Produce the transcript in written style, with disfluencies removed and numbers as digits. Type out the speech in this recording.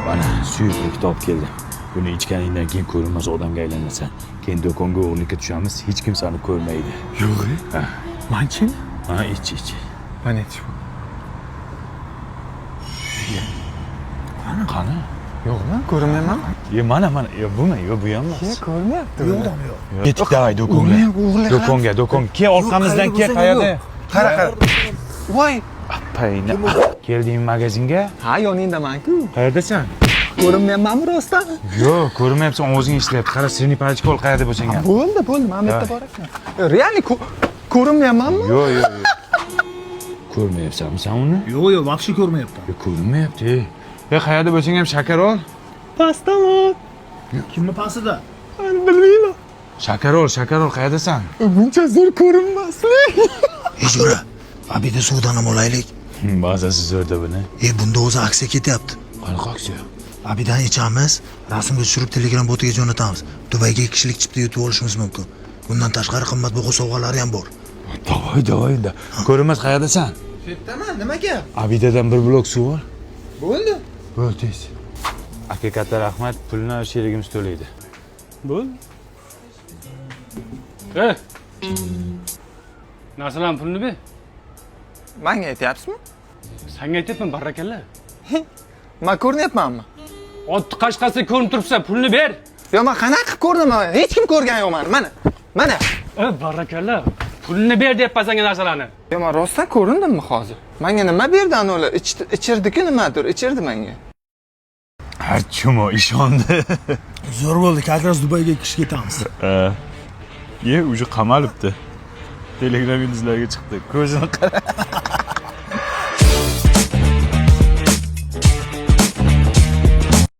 Mana suyuqlik topib keldim. Buni ichganingdan keyin ko'rinmas odamga aylanasan. Keyin do'konga o'g'irlikka tushamiz, hech kim seni ko'rmaydi. Yo'q. Ha. Manchi? Ha, ich, ich. Mana shu. Qani, qani? Yo'qmi? Ko'rinmayman. Ye, mana, mana. Yo, bumi? Yo, bu ham emas. Ko'rinmayapti. Yo'qdami, yo'q. Ketdik, давай do'konga. O'g'irlik, o'g'irlik. Do'konga, do'kon. Kel orqamizdan kel, qayerda? Qara, qara. Voy. Payna. Keldingmi magazinga? Ha, yoningdaman-ku. Qayerdasan? Ko'rinmayapmanmi rostdan? Yo'q, ko'rinmayapsan, o'zing ishlayapti. Qara, средний пальчик ol, qayerda bo'lsang ham. Bo'ldi, bo'ldi. Mana bu yerda bor ekan. Реально ko'rinmayapmanmi? Yo'q, yo'q, yo'q. Ko'rmayapsanmi sen uni? Yo'q, yo'q, вообще ko'rmayapman. Yo'q, ko'rinmayapti. E, qayerda bo'lsang ham shakar ol. Pastdaman. Kimni pastida? Bilmayman. Shakar ol, shakar ol, qayerdasan? Buncha zo'r ko'rinmaslik. Hech biri. Обида suvdan ham olaylik. Bazasi zo'rda buni. E, bunda o'zi aksiya ketyapti. Qanaqa aksiya? Обида ni ichamiz, rasmga tushirib Telegram botiga jo'natamiz. Dubayga ikki kishilik chipta yutib olishimiz mumkin. Bundan tashqari qimmatbaho sovg'alari ham bor. Давай, давай endi. Ko'rinmas, qayerdasan? Shu yerdaman, nima gap? Обида dan bir blok suv ol. Bo'ldi. Bo'l, tez. Aka, katta rahmat, pulni sherigimiz to'laydi. Bo'ldi. Ey! Narsalarni pulini ber. Menga aytyapsizmi? Sanga aytyapman, barakalla. Man ko'rinyapmanmi? Otni qashqasi ko'rinib turibsan, pulni ber. Yo'q, man qanaqa qilib ko'rdim? Hech kim ko'rgan yo'q mani. Mana. Mana. Ey, barakalla. Pulni ber deyapman senga narsalarni. Yo'q, man rostdan ko'rindimmi hozir? Menga nima berdi ana ular? Ichirdi-ku nimadir, ichirdi menga. Ha, chumo ishondi. Zo'r bo'ldi, как раз Dubayga ikki kishi ketamiz. Ye, уже qamalibdi. Telegram yulduzlarga chiqdi. Ko'zini qara.